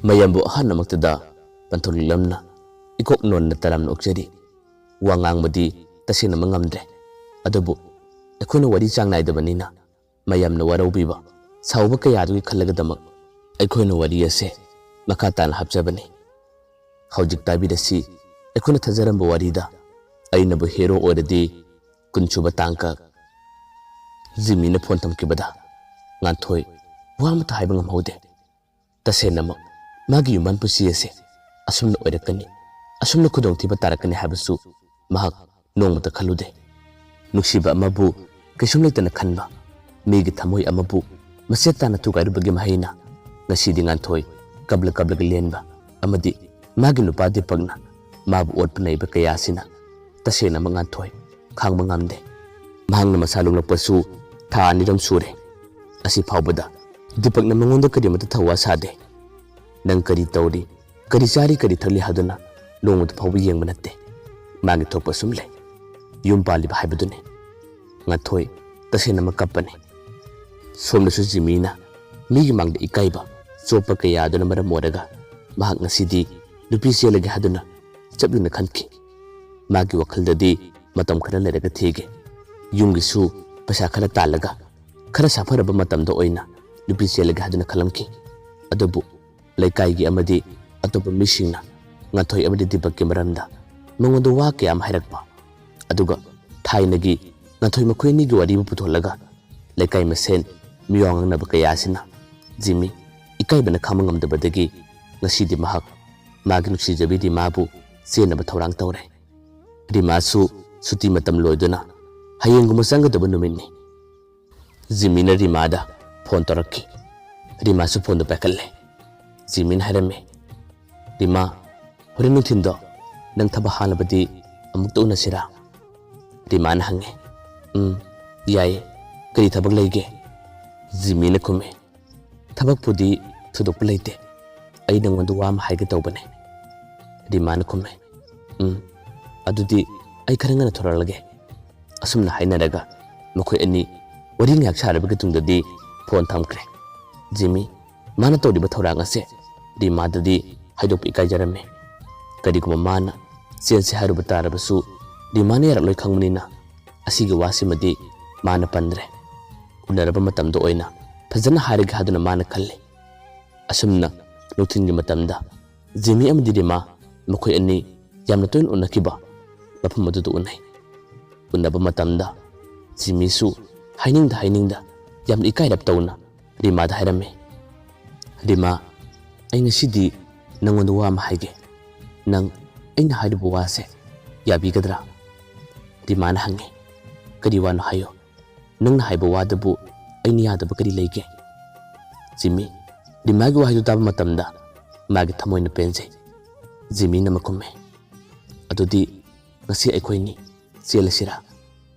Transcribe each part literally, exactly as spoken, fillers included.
ꯃꯌꯥꯝꯕꯨ ꯑꯍꯥꯟꯕꯃꯛꯇꯗ ꯄꯟꯊꯧ ꯂꯤꯛꯂꯝꯅ ꯏꯀꯣꯛ ꯅꯣꯟꯅ ꯇꯔꯥꯝꯅ ꯑꯣꯛꯆꯔꯤ꯫ ꯋꯥ ꯉꯥꯡꯕꯗꯤ ꯇꯁꯦꯡꯅꯃꯛ ꯉꯝꯗ꯭ꯔꯦ꯫ ꯑꯗꯨꯕꯨ ꯑꯩꯈꯣꯏꯅ ꯋꯥꯔꯤ ꯆꯥꯡ ꯅꯥꯏꯗꯕꯅꯤꯅ ꯃꯌꯥꯝꯅ ꯋꯥꯔꯧꯕꯤꯕ, ꯁꯥꯎꯕ ꯀꯌꯥꯗꯨꯒꯤ ꯈꯜꯂꯒꯗꯃꯛ ꯑꯩꯈꯣꯏꯅ ꯋꯥꯔꯤ ꯑꯁꯦ ꯃꯈꯥ ꯇꯥꯅ ꯍꯥꯞꯆꯕꯅꯤ꯫ ꯍꯧꯖꯤꯛ ꯇꯥꯕꯤꯔꯁꯤ, ꯑꯩꯈꯣꯏꯅ ꯊꯥꯖꯔꯝꯕ ꯋꯥꯔꯤꯗ ꯑꯩꯅꯕꯨ ꯍꯦꯔꯣ ꯑꯣꯏꯔꯗꯤ꯫ ꯀꯨꯟꯁꯨꯕ ꯇꯥꯡꯀꯛ꯫ ꯖꯤꯃꯤꯅ ꯐꯣꯟ ꯊꯝꯈꯤꯕꯗ ꯉꯥꯟꯊꯣꯏ ꯋꯥ ꯑꯃꯠꯇ ꯍꯥꯏꯕ ꯉꯝꯍꯧꯗꯦ꯫ ꯇꯁꯦꯡꯅꯃꯛ ꯃꯥꯒꯤ ꯌꯨꯝꯕꯥꯟ ꯄꯨꯟꯁꯤ ꯑꯁꯦ ꯑꯁꯨꯝꯅ ꯑꯣꯏꯔꯛꯀꯅꯤ, ꯑꯁꯨꯝꯅ ꯈꯨꯗꯣꯡꯊꯤꯕ ꯇꯥꯔꯛꯀꯅꯤ ꯍꯥꯏꯕꯁꯨ ꯃꯍꯥꯛ ꯅꯣꯡꯃꯇ ꯈꯜꯂꯨꯗꯦ꯫ ꯅꯨꯡꯁꯤꯕ ꯑꯃꯕꯨ ꯀꯩꯁꯨꯝ ꯂꯩꯇꯅ ꯈꯟꯕ, ꯃꯤꯒꯤ ꯊꯃꯣꯏ ꯑꯃꯕꯨ ꯃꯆꯦꯠ ꯇꯥꯅ ꯊꯨꯒꯥꯏꯔꯨꯕꯒꯤ ꯃꯍꯩꯅ ꯉꯁꯤꯗꯤ ꯉꯥꯟꯊꯣꯏ ꯀꯞꯂ ꯀꯞꯂꯒ ꯂꯦꯟꯕ ꯑꯃꯗꯤ ꯃꯥꯒꯤ ꯅꯨꯄꯥ ꯗꯤꯄꯛꯅ ꯃꯥꯕꯨ ꯑꯣꯠꯄ ꯅꯩꯕ ꯀꯌꯥꯁꯤꯅ ꯇꯁꯦꯡꯅꯃꯛ ꯉꯥꯟꯊꯣꯏ ꯈꯥꯡꯕ ꯉꯝꯗꯦ꯫ ꯃꯍꯥꯛꯅ ꯃꯁꯥ ꯂꯨꯝꯂꯛꯄꯁꯨ ꯊꯥ ꯑꯅꯤꯔꯣꯝ ꯁꯨꯔꯦ꯫ ꯑꯁꯤ ꯐꯥꯎꯕꯗ ꯗꯤꯄꯛꯅ ꯃꯉꯣꯟꯗ ꯀꯔꯤꯃꯠꯇ ꯊꯧꯋꯥ ꯁꯥꯗꯦ꯫ ꯅꯪ ꯀꯔꯤ ꯇꯧꯔꯤ, ꯀꯔꯤ ꯆꯥꯔꯤ, ꯀꯔꯤ ꯊꯛꯂꯤ ꯍꯥꯏꯗꯨꯅ ꯅꯣꯡꯃꯇ ꯐꯥꯎꯕ ꯌꯦꯡꯕ ꯅꯠꯇꯦ꯫ ꯃꯥꯒꯤ ꯊꯣꯛꯄ ꯁꯨꯝ ꯂꯩ꯫ ꯌꯨꯝ ꯄꯥꯜꯂꯤꯕ ꯍꯥꯏꯕꯗꯨꯅꯤ꯫ ꯉꯥꯟꯊꯣꯏ ꯇꯁꯦꯡꯅꯃꯛ ꯀꯞꯄꯅꯤ꯫ ꯁꯣꯝꯗꯁꯨ ꯖꯤꯃꯤꯅ ꯃꯤꯒꯤ ꯃꯥꯡꯗ ꯏꯀꯥꯏꯕ, ꯆꯣꯞꯄ ꯀꯌꯥ ꯑꯗꯨꯅ ꯃꯔꯝ ꯑꯣꯏꯔꯒ ꯃꯍꯥꯛ ꯉꯁꯤꯗꯤ ꯅꯨꯄꯤ ꯆꯦꯜꯂꯒꯦ ꯍꯥꯏꯗꯨꯅ ꯆꯞ ꯌꯨꯡꯅ ꯈꯟꯈꯤ꯫ ꯃꯥꯒꯤ ꯋꯥꯈꯜꯗꯗꯤ ꯃꯇꯝ ꯈꯔ ꯂꯩꯔꯒ ꯊꯤꯒꯦ, ꯌꯨꯝꯒꯤꯁꯨ ꯄꯩꯁꯥ ꯈꯔ ꯇꯥꯜꯂꯒ ꯈꯔ ꯁꯥꯐꯔꯕ ꯃꯇꯝꯗ ꯑꯣꯏꯅ ꯅꯨꯄꯤ ꯆꯦꯜꯂꯒꯦ ꯍꯥꯏꯗꯨꯅ ꯈꯜꯂꯝꯈꯤ꯫ ꯑꯗꯨꯕꯨ ꯂꯩꯀꯥꯏꯒꯤ ꯑꯃꯗꯤ ꯑꯇꯣꯞꯄ ꯃꯤꯁꯤꯡꯅ ꯉꯥꯟꯊꯣꯏ ꯑꯃꯗꯤ ꯗꯤꯄꯛꯀꯤ ꯃꯔꯝꯗ ꯃꯉꯣꯟꯗ ꯋꯥ ꯀꯌꯥ ꯑꯃ ꯍꯥꯏꯔꯛꯄ, ꯑꯗꯨꯒ ꯊꯥꯏꯅꯒꯤ ꯉꯥꯟꯊꯣꯏ ꯃꯈꯣꯏ ꯑꯅꯤꯒꯤ ꯋꯥꯔꯤꯕꯨ ꯄꯨꯊꯣꯛꯂꯒ ꯂꯩꯀꯥꯏ ꯃꯁꯦꯟ ꯃꯤꯋꯥ ꯉꯥꯡꯅꯕ ꯀꯌꯥ ꯑꯁꯤꯅ ꯖꯤꯃꯤ ꯏꯀꯥꯏꯕꯅ ꯈꯥꯡꯕ ꯉꯝꯗꯕꯗꯒꯤ ꯉꯁꯤꯗꯤ ꯃꯍꯥꯛ ꯃꯥꯒꯤ ꯅꯨꯡꯁꯤꯖꯕꯤ ꯔꯤꯃꯥꯕꯨ ꯆꯦꯟꯅꯕ ꯊꯧꯔꯥꯡ ꯇꯧꯔꯦ꯫ ꯔꯤꯃꯥꯁꯨ ꯁꯨꯇꯤ ꯃꯇꯝ ꯂꯣꯏꯗꯨꯅ ꯍꯌꯦꯡꯒꯨꯝꯕ ꯆꯪꯒꯗꯕ ꯅꯨꯃꯤꯠꯅꯤ꯫ ꯖꯤꯃꯤꯅ ꯔꯤꯃꯥꯗ ꯐꯣꯟ ꯇꯧꯔꯛꯈꯤ꯫ ꯔꯤꯃꯥꯁꯨ ꯐꯣꯟꯗꯨ ꯄꯥꯏꯈꯠꯂꯦ꯫ ꯖꯤꯃꯤꯅ ꯍꯥꯏꯔꯝꯃꯤ, "ꯔꯤꯃꯥ, ꯍꯣꯔꯦꯟ ꯅꯨꯡꯊꯤꯟꯗꯣ ꯅꯪ ꯊꯕꯛ ꯍꯥꯡꯂꯕꯗꯤ ꯑꯃꯨꯛꯇ ꯎꯅꯁꯤꯔꯥ?" ꯔꯤꯃꯥꯅ ꯍꯪꯉꯦ꯫ "ꯎꯝ, ꯌꯥꯏꯌꯦ꯫ ꯀꯔꯤ ꯊꯕꯛ ꯂꯩꯒꯦ?" ꯖꯤꯃꯤꯅ ꯈꯨꯝꯃꯦ, "ꯊꯕꯛꯄꯨꯗꯤ ꯊꯣꯏꯗꯣꯛꯄ ꯂꯩꯇꯦ꯫ ꯑꯩ ꯅꯪꯉꯣꯟꯗ ꯋꯥ ꯑꯃ ꯍꯥꯏꯒꯦ ꯇꯧꯕꯅꯦ꯫" ꯔꯤꯃꯥꯅ ꯈꯨꯝꯃꯦ, "ꯎꯝ, ꯑꯗꯨꯗꯤ ꯑꯩ ꯈꯔ ꯉꯟꯅ ꯊꯣꯔꯛꯂꯒꯦ꯫" ꯑꯁꯨꯝꯅ ꯍꯥꯏꯅꯔꯒ ꯃꯈꯣꯏ ꯑꯅꯤ ꯋꯥꯔꯤ ꯉꯥꯏꯍꯥꯛ ꯁꯥꯔꯕꯒꯤ ꯇꯨꯡꯗꯗꯤ ꯐꯣꯟ ꯊꯝꯈ꯭ꯔꯦ꯫ ꯖꯤꯃꯤ, ꯃꯥꯅ ꯇꯧꯔꯤꯕ ꯊꯧꯔꯥꯡ ꯑꯁꯦ ꯔꯤꯃꯥꯗꯗꯤ ꯍꯥꯏꯗꯣꯛꯄ ꯏꯀꯥꯏꯖꯔꯝꯃꯤ꯫ ꯀꯔꯤꯒꯨꯝꯕ ꯃꯥꯅ ꯆꯦꯟꯁꯦ ꯍꯥꯏꯔꯨꯕ ꯇꯥꯔꯕꯁꯨ ꯔꯤꯃꯥꯅ ꯌꯥꯔꯛꯂꯣꯏ ꯈꯪꯕꯅꯤꯅ ꯑꯁꯤꯒꯤ ꯋꯥꯁꯤꯃꯗꯤ ꯃꯥꯅ ꯄꯟꯗ꯭ꯔꯦ꯫ ꯎꯅꯔꯕ ꯃꯇꯝꯗ ꯑꯣꯏꯅ ꯐꯖꯅ ꯍꯥꯏꯔꯒꯦ ꯍꯥꯏꯗꯨꯅ ꯃꯥꯅ ꯈꯜꯂꯤ꯫ ꯑꯁꯨꯝꯅ ꯅꯨꯡꯊꯤꯜꯒꯤ ꯃꯇꯝꯗ ꯖꯤꯃꯤ ꯑꯃꯗꯤ ꯔꯤꯃꯥ ꯃꯈꯣꯏ ꯑꯅꯤ ꯌꯥꯝꯅ ꯇꯣꯏꯅ ꯎꯅꯈꯤꯕ ꯃꯐꯝ ꯑꯗꯨꯗ ꯎꯅꯩ꯫ ꯎꯅꯕ ꯃꯇꯝꯗ ꯖꯤꯃꯤꯁꯨ ꯍꯥꯏꯅꯤꯡꯗ ꯍꯥꯏꯅꯤꯡꯗ ꯌꯥꯝꯅ ꯏꯀꯥꯏꯔꯞ ꯇꯧꯅ ꯔꯤꯃꯥꯗ ꯍꯥꯏꯔꯝꯃꯤ, "ꯔꯤꯃꯥ, ꯑꯩ ꯉꯁꯤꯗꯤ ꯅꯪꯉꯣꯟꯗ ꯋꯥ ꯑꯃ ꯍꯥꯏꯒꯦ꯫ ꯅꯪ ꯑꯩꯅ ꯍꯥꯏꯔꯤꯕ ꯋꯥꯁꯦ ꯌꯥꯕꯤꯒꯗ꯭ꯔꯥ?" ꯔꯤꯃꯥꯅ ꯍꯪꯉꯤ, "ꯀꯔꯤ ꯋꯥꯅꯣ ꯍꯥꯏꯌꯨ꯫ ꯅꯪꯅ ꯍꯥꯏꯕ ꯋꯥꯗꯕꯨ ꯑꯩꯅ ꯌꯥꯗꯕ ꯀꯔꯤ ꯂꯩꯒꯦ?" ꯖꯤꯃꯤ, ꯔꯤꯃꯥꯒꯤ ꯋꯥꯍꯩꯗꯨ ꯇꯥꯕ ꯃꯇꯝꯗ ꯃꯥꯒꯤ ꯊꯃꯣꯏꯅ ꯄꯦꯟꯖꯩ꯫ ꯖꯤꯃꯤꯅ ꯑꯃ ꯈꯨꯝꯃꯦ, "ꯑꯗꯨꯗꯤ ꯉꯁꯤ ꯑꯩꯈꯣꯏꯅꯤ ꯆꯦꯜꯂꯁꯤꯔꯥ?"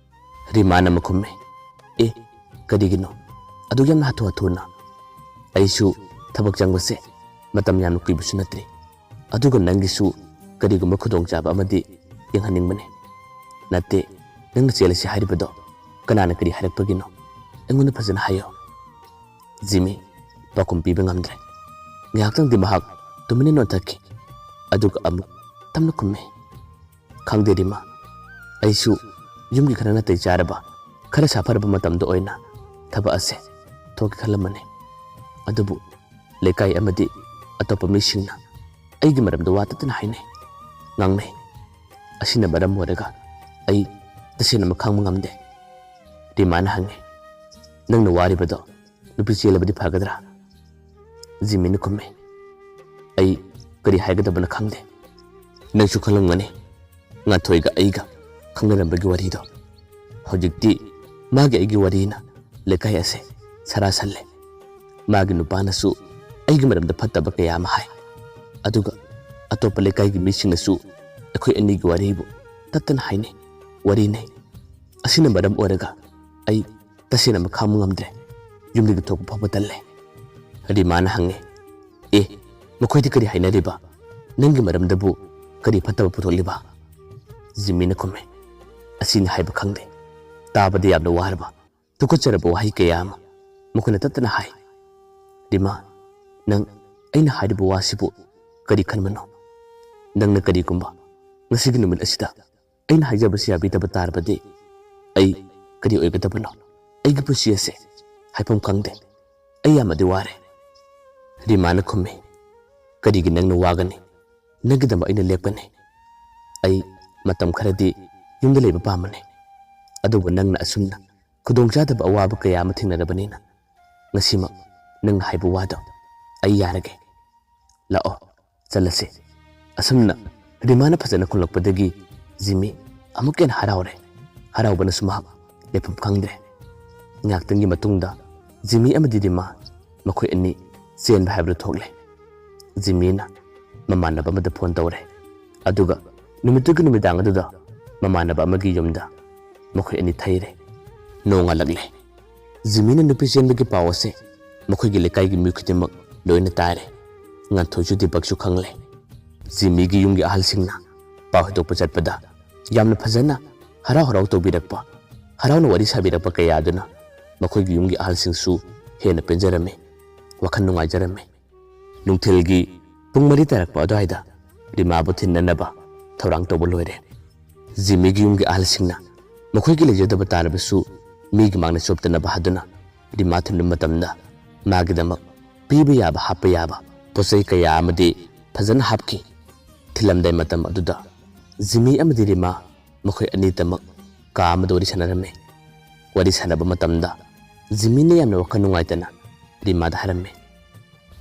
ꯔꯤꯃꯥꯅ ꯑꯃ ꯈꯨꯝꯃꯦ, "ꯑꯦ, ꯀꯔꯤꯒꯤꯅꯣ ꯑꯗꯨꯛ ꯌꯥꯝꯅ ꯍꯥꯊꯨ ꯍꯥꯊꯨꯅ? ꯑꯩꯁꯨ ꯊꯕꯛ ꯆꯪꯕꯁꯦ ꯃꯇꯝ ꯌꯥꯝꯅ ꯀꯨꯏꯕꯁꯨ ꯅꯠꯇ꯭ꯔꯤ꯫ ꯑꯗꯨꯒ ꯅꯪꯒꯤꯁꯨ ꯀꯔꯤꯒꯨꯝꯕ ꯈꯨꯗꯣꯡꯆꯥꯕ ꯑꯃꯗꯤ ꯌꯦꯡꯍꯟꯅꯤꯡꯕꯅꯤ꯫ ꯅꯠꯇꯦ, ꯅꯪꯅ ꯆꯦꯜꯂꯁꯤ ꯍꯥꯏꯔꯤꯕꯗꯣ ꯀꯅꯥꯅ ꯀꯔꯤ ꯍꯥꯏꯔꯛꯄꯒꯤꯅꯣ? ꯑꯩꯉꯣꯟꯗ ꯐꯖꯅ ꯍꯥꯏꯌꯣ꯫" ꯖꯤꯃꯤ ꯄꯥꯎꯈꯨꯝ ꯄꯤꯕ ꯉꯝꯗ꯭ꯔꯦ꯫ ꯉꯥꯏꯍꯥꯛꯇꯪꯗꯤ ꯃꯍꯥꯛ ꯇꯨꯃꯤꯟꯅ ꯅꯣꯟꯊꯈꯤ꯫ ꯑꯗꯨꯒ ꯑꯃꯨꯛ ꯇꯞꯅ ꯈꯨꯝꯃꯤ, "ꯈꯪꯗꯦ ꯔꯤꯃꯥ, ꯑꯩꯁꯨ ꯌꯨꯝꯒꯤ ꯈꯔ ꯅꯥꯇꯩ ꯆꯥꯔꯕ, ꯈꯔ ꯁꯥꯐꯔꯕ ꯃꯇꯝꯗ ꯑꯣꯏꯅ ꯊꯕꯛ ꯑꯁꯦ ꯊꯣꯛꯀꯦ ꯈꯜꯂꯝꯕꯅꯤ꯫ ꯑꯗꯨꯕꯨ ꯂꯩꯀꯥꯏ ꯑꯃꯗꯤ ꯑꯇꯣꯞꯄ ꯃꯤꯁꯤꯡꯅ ꯑꯩꯒꯤ ꯃꯔꯝꯗ ꯋꯥ ꯇꯠꯇꯅ ꯍꯥꯏꯅꯩ, ꯉꯥꯡꯅꯩ꯫ ꯑꯁꯤꯅ ꯃꯔꯝ ꯑꯣꯏꯔꯒ ꯑꯩ ꯇꯁꯦꯡꯅꯃꯛ ꯈꯥꯡꯕ ꯉꯝꯗꯦ꯫" ꯔꯤꯃꯥꯅ ꯍꯪꯉꯤ, "ꯅꯪꯅ ꯋꯥꯔꯤꯕꯗꯣ ꯅꯨꯄꯤ ꯆꯦꯜꯂꯕꯗꯤ ꯐꯒꯗ꯭ꯔꯥ?" ꯖꯤꯃꯤꯅ ꯈꯨꯝꯃꯤ, "ꯑꯩ ꯀꯔꯤ ꯍꯥꯏꯒꯗꯕꯅꯣ ꯈꯪꯗꯦ꯫ ꯅꯪꯁꯨ ꯈꯪꯂꯝꯒꯅꯤ, ꯉꯥꯟꯊꯣꯏꯒ ꯑꯩꯒ ꯈꯪꯅꯔꯝꯕꯒꯤ ꯋꯥꯔꯤꯗꯣ꯫ ꯍꯧꯖꯤꯛꯇꯤ ꯃꯥꯒꯤ ꯑꯩꯒꯤ ꯋꯥꯔꯤꯅ ꯂꯩꯀꯥꯏ ꯑꯁꯦ ꯁꯔꯥ ꯁꯜꯂꯦ꯫ ꯃꯥꯒꯤ ꯅꯨꯄꯥꯅꯁꯨ ꯑꯩꯒꯤ ꯃꯔꯝꯗ ꯐꯠꯇꯕ ꯀꯌꯥ ꯑꯃ ꯍꯥꯏ꯫ ꯑꯗꯨꯒ ꯑꯇꯣꯞꯄ ꯂꯩꯀꯥꯏꯒꯤ ꯃꯤꯁꯤꯡꯅꯁꯨ ꯑꯩꯈꯣꯏ ꯑꯅꯤꯒꯤ ꯋꯥꯔꯤꯕꯨ ꯇꯠꯇꯅ ꯍꯥꯏꯅꯩ, ꯋꯥꯔꯤꯅꯩ꯫ ꯑꯁꯤꯅ ꯃꯔꯝ ꯑꯣꯏꯔꯒ ꯑꯩ ꯇꯁꯦꯡꯅꯃꯛ ꯈꯥꯡꯕ ꯉꯝꯗ꯭ꯔꯦ꯫ ꯌꯨꯝꯗꯒꯤ ꯊꯣꯛꯄ ꯐꯥꯎꯕ ꯇꯜꯂꯦ꯫" ꯔꯤꯃꯥꯅ ꯍꯪꯉꯤ, "ꯑꯦ, ꯃꯈꯣꯏꯗꯤ ꯀꯔꯤ ꯍꯥꯏꯅꯔꯤꯕ? ꯅꯪꯒꯤ ꯃꯔꯝꯗꯕꯨ ꯀꯔꯤ ꯐꯠꯇꯕ ꯄꯨꯊꯣꯛꯂꯤꯕ?" ꯖꯤꯃꯤꯅ ꯈꯨꯝꯃꯤ, "ꯑꯁꯤꯅꯤ ꯍꯥꯏꯕ ꯈꯪꯗꯦ꯫ ꯇꯥꯕꯗ ꯌꯥꯝꯅ ꯋꯥꯔꯕ, ꯇꯨꯀꯠꯆꯔꯕ ꯋꯥꯍꯩ ꯀꯌꯥ ꯑꯃ ꯃꯈꯣꯏꯅ ꯇꯠꯇꯅ ꯍꯥꯏ꯫ ꯔꯤꯃꯥ, ꯅꯪ ꯑꯩꯅ ꯍꯥꯏꯔꯤꯕ ꯋꯥꯁꯤꯕꯨ ꯀꯔꯤ ꯈꯟꯕꯅꯣ? ꯅꯪꯅ ꯀꯔꯤꯒꯨꯝꯕ ꯉꯁꯤꯒꯤ ꯅꯨꯃꯤꯠ ꯑꯁꯤꯗ ꯑꯩꯅ ꯍꯥꯏꯖꯕꯁꯤ ꯌꯥꯕꯤꯗꯕ ꯇꯥꯔꯕꯗꯤ ꯑꯩ ꯀꯔꯤ ꯑꯣꯏꯒꯗꯕꯅꯣ? ꯑꯩꯒꯤ ꯄꯨꯟꯁꯤ ꯑꯁꯦ ꯍꯥꯏꯐꯝ ꯈꯪꯗꯦ꯫ ꯑꯩ ꯌꯥꯝꯅꯗꯤ ꯋꯥꯔꯦ꯫ ꯔꯤꯃꯥꯅ ꯈꯨꯝꯃꯤ, "ꯀꯔꯤꯒꯤ ꯅꯪꯅ ꯋꯥꯒꯅꯤ? ꯅꯪꯒꯤꯗꯃꯛ ꯑꯩꯅ ꯂꯦꯞꯀꯅꯤ꯫ ꯑꯩ ꯃꯇꯝ ꯈꯔꯗꯤ ꯌꯨꯝꯗ ꯂꯩꯕ ꯄꯥꯝꯕꯅꯤ꯫ ꯑꯗꯨꯕꯨ ꯅꯪꯅ ꯑꯁꯨꯝꯅ ꯈꯨꯗꯣꯡꯆꯥꯗꯕ ꯑꯋꯥꯕ ꯀꯌꯥ ꯑꯃ ꯊꯦꯡꯅꯔꯕꯅꯤꯅ ꯉꯁꯤꯃꯛ ꯅꯪꯅ ꯍꯥꯏꯕ ꯋꯥꯗꯣ ꯑꯩ ꯌꯥꯔꯒꯦ꯫ ꯂꯥꯛꯑꯣ, ꯆꯠꯂꯁꯤ꯫" ꯑꯁꯨꯝꯅ ꯔꯤꯃꯥꯅ ꯐꯖꯅ ꯈꯨꯝꯂꯛꯄꯗꯒꯤ ꯖꯤꯃꯤ ꯑꯃꯨꯛꯀ ꯍꯦꯟꯅ ꯍꯔꯥꯎꯔꯦ꯫ ꯍꯔꯥꯎꯕꯅꯁꯨ ꯃꯍꯥꯛ ꯂꯩꯐꯝ ꯈꯪꯗ꯭ꯔꯦ꯫ ꯉꯥꯏꯍꯥꯛꯇꯪꯒꯤ ꯃꯇꯨꯡꯗ ꯖꯤꯃꯤ ꯑꯃꯗꯤ ꯔꯤꯃꯥ ꯃꯈꯣꯏ ꯑꯅꯤ ꯆꯦꯟꯕ ꯍꯥꯏꯕꯗꯨ ꯊꯣꯛꯂꯦ꯫ ꯖꯤꯃꯤꯅ ꯃꯃꯥꯟꯅꯕ ꯑꯃꯗ ꯐꯣꯟ ꯇꯧꯔꯦ꯫ ꯑꯗꯨꯒ ꯅꯨꯃꯤꯠꯇꯨꯒꯤ ꯅꯨꯃꯤꯗꯥꯡ ꯑꯗꯨꯗ ꯃꯃꯥꯟꯅꯕ ꯑꯃꯒꯤ ꯌꯨꯝꯗ ꯃꯈꯣꯏ ꯑꯅꯤ ꯊꯩꯔꯦ꯫ ꯅꯣꯡꯉꯥꯜꯂꯛꯂꯦ꯫ ꯖꯤꯃꯤꯅ ꯅꯨꯄꯤ ꯆꯦꯟꯕꯒꯤ ꯄꯥꯎ ꯑꯁꯦ ꯃꯈꯣꯏꯒꯤ ꯂꯩꯀꯥꯏꯒꯤ ꯃꯤꯑꯣꯏ ꯈꯨꯗꯤꯡꯃꯛ ꯂꯣꯏꯅ ꯇꯥꯔꯦ꯫ ꯉꯥꯟꯊꯣꯏꯁꯨ ꯗꯤꯄꯛꯁꯨ ꯈꯪꯂꯦ꯫ ꯖꯤꯃꯤꯒꯤ ꯌꯨꯝꯒꯤ ꯑꯍꯜꯁꯤꯡꯅ ꯄꯥꯎ ꯍꯦꯟꯗꯣꯛꯄ ꯆꯠꯄꯗ ꯌꯥꯝꯅ ꯐꯖꯅ ꯍꯔꯥꯎ ꯍꯔꯥꯎ ꯇꯧꯕꯤꯔꯛꯄ, ꯍꯔꯥꯎꯅ ꯋꯥꯔꯤ ꯁꯥꯕꯤꯔꯛꯄ ꯀꯌꯥ ꯑꯗꯨꯅ ꯃꯈꯣꯏꯒꯤ ꯌꯨꯝꯒꯤ ꯑꯍꯜꯁꯤꯡꯁꯨ ꯍꯦꯟꯅ ꯄꯦꯟꯖꯔꯝꯃꯤ, ꯋꯥꯈꯜ ꯅꯨꯡꯉꯥꯏꯖꯔꯝꯃꯤ꯫ ꯅꯨꯡꯊꯤꯜꯒꯤ ꯄꯨꯡ ꯃꯔꯤ ꯇꯥꯔꯛꯄ ꯑꯗꯨꯋꯥꯏꯗ ꯔꯤꯃꯥꯕꯨ ꯊꯤꯟꯅꯅꯕ ꯊꯧꯔꯥꯡ ꯇꯧꯕ ꯂꯣꯏꯔꯦ꯫ ꯖꯤꯃꯤꯒꯤ ꯌꯨꯝꯒꯤ ꯑꯍꯜꯁꯤꯡꯅ ꯃꯈꯣꯏꯒꯤ ꯂꯩꯖꯗꯕ ꯇꯥꯔꯕꯁꯨ ꯃꯤꯒꯤ ꯃꯥꯡꯗ ꯆꯣꯞꯇꯅꯕ ꯍꯥꯏꯗꯨꯅ ꯔꯤꯃꯥ ꯊꯤꯟꯕ ꯃꯇꯝꯗ ꯃꯥꯒꯤꯗꯃꯛ ꯄꯤꯕ ꯌꯥꯕ, ꯍꯥꯞꯄ ꯌꯥꯕ ꯄꯣꯠ ꯆꯩ ꯀꯌꯥ ꯑꯃꯗꯤ ꯐꯖꯅ ꯍꯥꯞꯈꯤ꯫ ꯊꯤꯜꯂꯝꯗꯥꯏ ꯃꯇꯝ ꯑꯗꯨꯗ ꯖꯤꯃꯤ ꯑꯃꯗꯤ ꯔꯤꯃꯥ ꯃꯈꯣꯏ ꯑꯅꯤꯗꯃꯛ ꯀꯥ ꯑꯃꯗ ꯋꯥꯔꯤ ꯁꯥꯟꯅꯔꯝꯃꯤ꯫ ꯋꯥꯔꯤ ꯁꯥꯟꯅꯕ ꯃꯇꯝꯗ ꯖꯤꯃꯤꯅ ꯌꯥꯝꯅ ꯋꯥꯈꯜ ꯅꯨꯡꯉꯥꯏꯇꯅ ꯔꯤꯃꯥꯗ ꯍꯥꯏꯔꯝꯃꯤ,